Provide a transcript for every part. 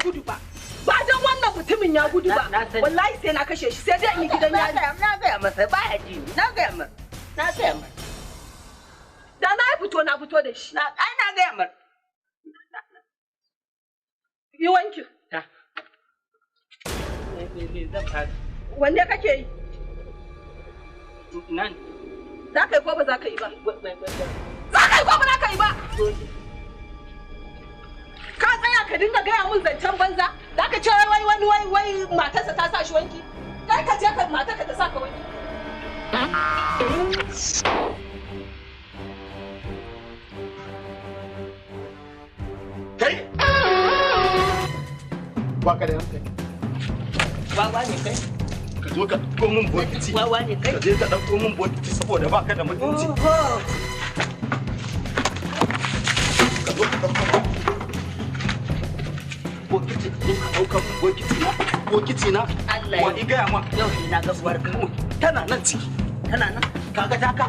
gudu ba. Ba dan wannan mutumin ya gudu ba. Wallahi sai na kashe shi, sai dai in yi gidan yari. Na gaya masa baya ji. Na gaya masa. Na gaya masa. Da na fito na fito da shi. Na ai na gaya masa. Yi wanki. Ta. Me zan fara? Wanne kake yi? Nan. Za ka yi ko ba za ka yi ba? Za ka yi ko ba za ka yi ba? Ka tsaya ka dinga gaya mun zancen banza? Za ka ce wai wani wai wai matarsa ta sa shi wanki? Kai ka je ka matarka ta sa ka wanki. Kai! Ba ka da hankali. Wawa ne kai. Ka zo ka ɗauko min bokiti. Wawa ne kai. Ka je ka ɗauko min bokiti saboda ba ka da mutunci. Ka zo ka ɗauko bokiti, ka zo ka ɗauka min bokiti na. Bokiti na. Allah ya. Wa gaya ma. Yau ni na ga uwarka. Tana nan ciki. Tana nan. Kaga taka.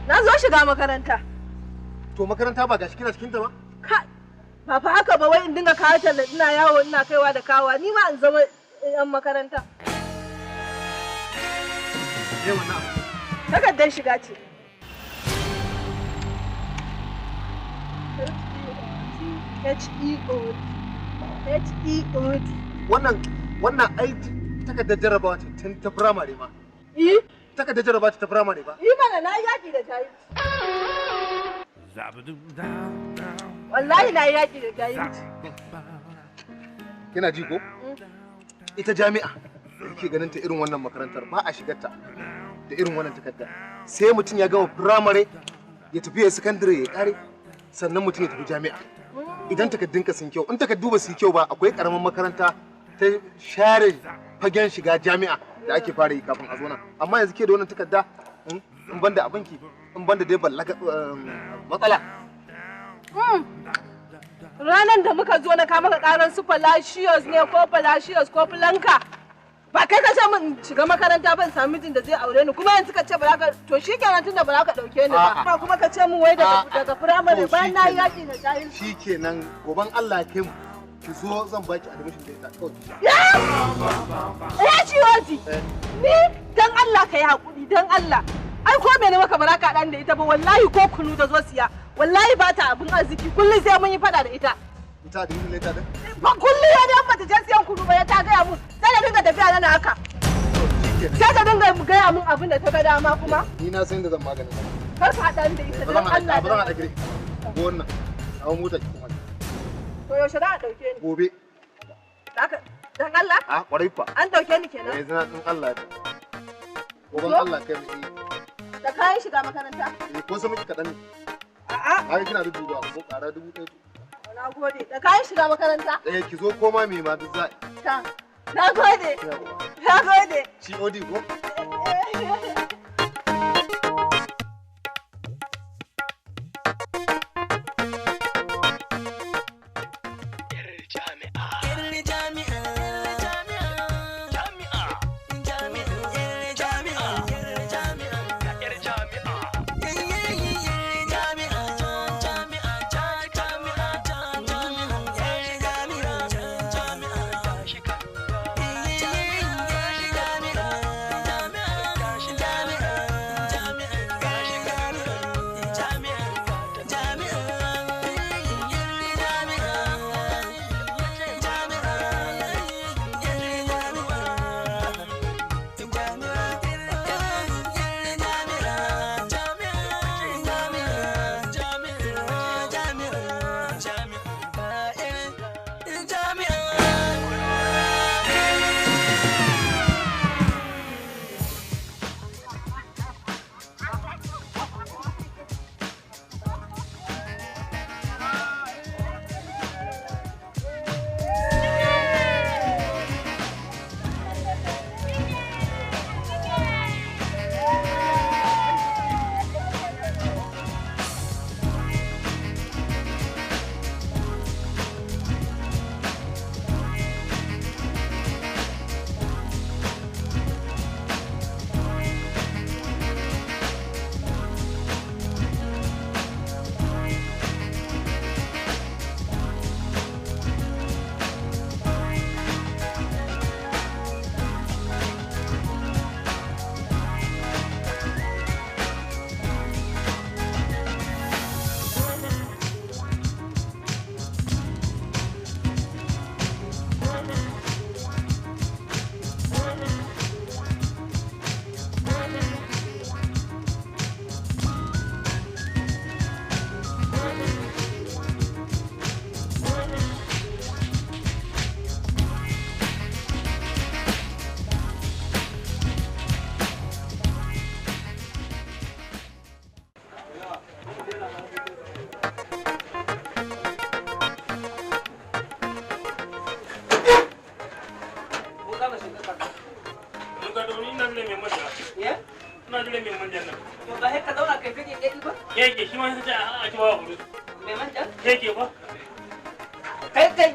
Na zo shiga makaranta. To makaranta ba gashi kina cikin ta ba? Kai, ba fa haka ba wai in dinga kawo talla ina yawo ina kaiwa da kawa ni ma in zama yan makaranta. Me wannan abu? Takardar shiga ce. H E O D H E O D. Wannan ai takardar jarabawa ce tun ta firamare ma. Eh? Takardar jarabawa ce ta firamare ba. Yi mana na yaƙi da jahilci. Wallahi na yaƙi da jahilci. Kina ji ko? Ita jami'a da kike ganin ta irin wannan makarantar ba a shigar ta da irin wannan takarda. Sai mutum ya gama firamare ya tafi ya sakandare ya kare sannan mutum ya tafi jami'a. Idan takardunka sun kyau, in takardu ba su yi kyau ba akwai karamin makaranta ta share fagen shiga jami'a da ake fara yi kafin a zo nan. Amma yanzu ke da wannan takarda in banda abinki, in banda dai ballaga matsala. Ranar da muka zo na kama ka karan su Palacios ne ko Palacios ko Blanca. Ba kai ka ce min shiga makaranta ban sami mijin da zai aure ni kuma yanzu ka ce ba za ka to shikenan tunda ba za ka dauke ni ba. Ba kuma ka ce min wai daga daga firamare bayan na yi yaki da jahilci. Shikenan goban Allah ya kai mu ki zo zan baki admission da ita kawai. Ya ciwoji. Ni dan Allah ka yi hakuri dan Allah. Ai ko mene maka ba za ka haɗa ni da ita ba wallahi ko kunu ta zo siya. Wallahi ba ta abin arziki kullum sai mun yi fada da ita. Ita da yin leta din? Ba kullum ya dan bata je siyan kunu ba ya ta gaya mun sai da dinga tafiya nan haka. Sai ta dinga gaya mun abin da ta ga dama kuma. Ni na san da zan maganin ta. Kar ka haɗa ni da ita dan Allah. Ba zan haɗa ki. Ko wannan. Hawo mota ki kuma. To yaushe za a ɗauke ni? Gobe. Dan Allah? A kwarai fa. An ɗauke ni kenan? Eh zan in Allah ya. Goben Allah kai mu. Da kayan shiga makaranta? Eh ko sai miki kaɗan ne. A'a. Ai kina da duba ko ƙara 1000. Na gode. Da kayan shiga makaranta? Eh ki zo koma me ma duk za. Ta. Na gode. Na gode. COD ko? Jami'a. manja. Ya? Ina jiran mai manjan nan. To ba sai ka zauna kai kake gani ba? Keke shi ma sai ta a ci ba buru. Mai manja? Keke ba? Kai kai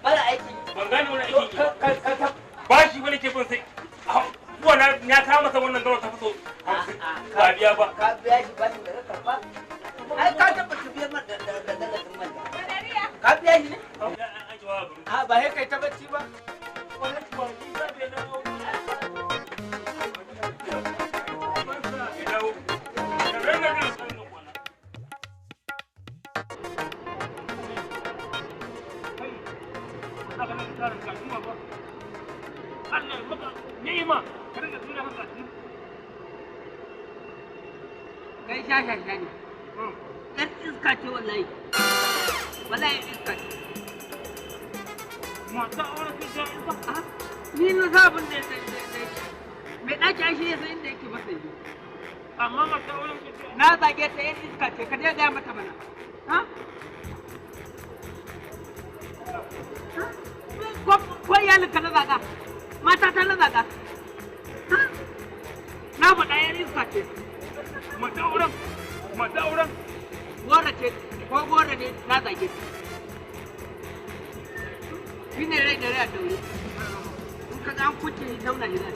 mara aiki. Ban gane wani aiki. Ka Ba shi bane ke bin sai. Kuwa na kawo masa wannan garo ta fito. Ba biya ba. Ka biya shi bashin da ka karba? Ai ka tabbata biyan man da dalatin manja. Ka biya shi ne? A ba sai kai ta bacci ba. Kai sha-sha-sha ne. Ɗan iska ce wallahi. Wallahi iska ce. Mata aure sai ta iska. Ni na sa abin da ya mai ɗaki ai shi ya san inda yake masa yi. Amma mata aure sai ta Na zage ta yan iska ce ka je gaya mata mana. Ha? Ko iyalinka na zaga? Mata ta na zaga? Ha? Na faɗa yan iska ce. Mata auren mata auren Gora ce ko gora ne na zage ta. Shi ne rai da rai a daure. In ka ga an kuce shi tauna shi zai.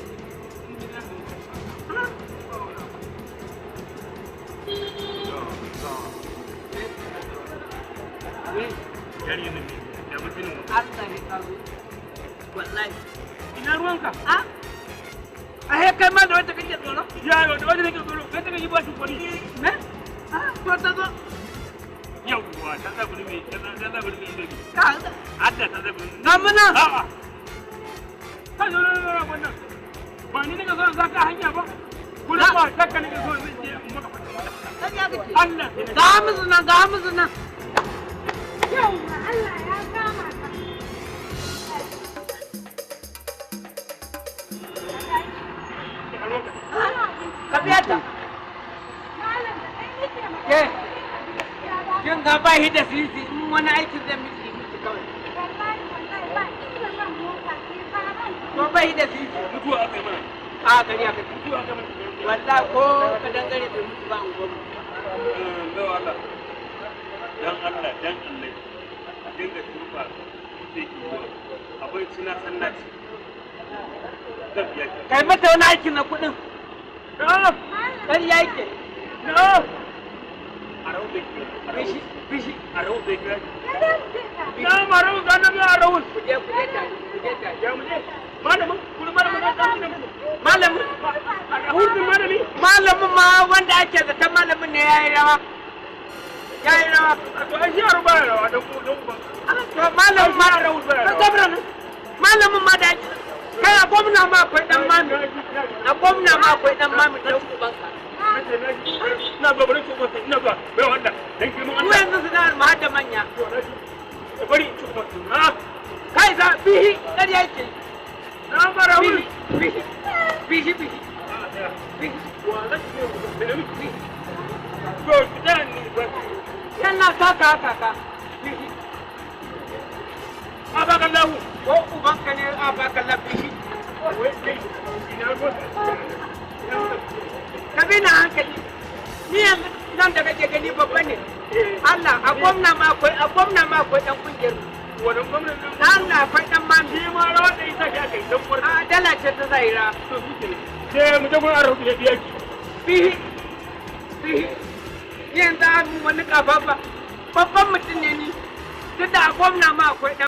Yarinya ne ya mutunin Allah ya kawo. Wallahi. Ina ruwanka? A? A he kai ma da wata kake tsoro? Ya da wata nake tsoro, kai ta kake ba shi kuɗi. Me? A to ta zo. Yawwa, ta zaburi mai, ta zaburi mai indomi. Ka Adda ta zaburi. Ga muna. A'a. Ka zo nan nan wannan. Ba ni nake so in saka hanya ba. Kuma ba taka nake so in je in maka fata mata. Kan ya kake. Allah. Ga musu nan, ga musu nan. Yawwa Allah ya kama ka. Ka biya ta. Malam da kai nake Ke. magana. Kin ga ba shi da sisi in wani aikin zai miki miki kawai. Wallahi wallahi ba inda zan motsa sai ka ran. To ba shi da sisi. Mutuwa aka yi mana. A gari aka ci. Mutuwa aka yi mana. Wallahi ko ka dangare bai mutu ba an goma. Bai Allah. Dan Allah, dan Allah. A dinga turfa sai ki zuwa. Abinci na san na ci. Zan biya ki. Kai mata wani aikin na kuɗin. Na'am. Ƙarya yake. Na'am. Arau bai kira. Bishi bishi. Arau bai kira. Sai dai mu je ka. Na'am, arau ga nan arau. Ku je ku je tare ku je tare. Ya mu je. Malamin, kuma malamin na samu da mu. Malamin Arau din malami. malamin ma wanda ake zaton malamin ne yayi rawa. Yayi rawa. To ai shi aro baya rawa dan ku dan ku. To malamin ma Arau baya ka rawa. gwamna ne. Malamin ma da ake kai a gwamna ma akwai dan mami. A gwamna ma akwai dan mami dan ubanka. Ina ba bari ku ina ba bai wanda dan girman Mu Allah. yanzu suna ma da manya. Bari ku ha. Kai za bihi ƙarya yake. Na fara wuri. Bihi bihi bihi bihi. Wa zan ce ku da miki. To kidan ni ba. Yana kaka kaka. Bihi. Abakallahu. Ko ubanka ne a baka lafihi. Wai kai ina ruwa. Ka bi na hankali. Ni yanzu nan da kake gani babba ne. Allah a gwamna ma akwai a gwamna ma akwai dan kungiyar. Wannan gwamnan nan Allah akwai dan mami. shi ma rawa da isa shi aka yi dan uwar. A dala ce ta zaira. To shi ke. Sai mu je gurin Arau ya biya ki. Bihi bihi. Ni yanzu an mun wani kafafa. Babban mutum ne ni. Tunda a gwamna ma akwai dan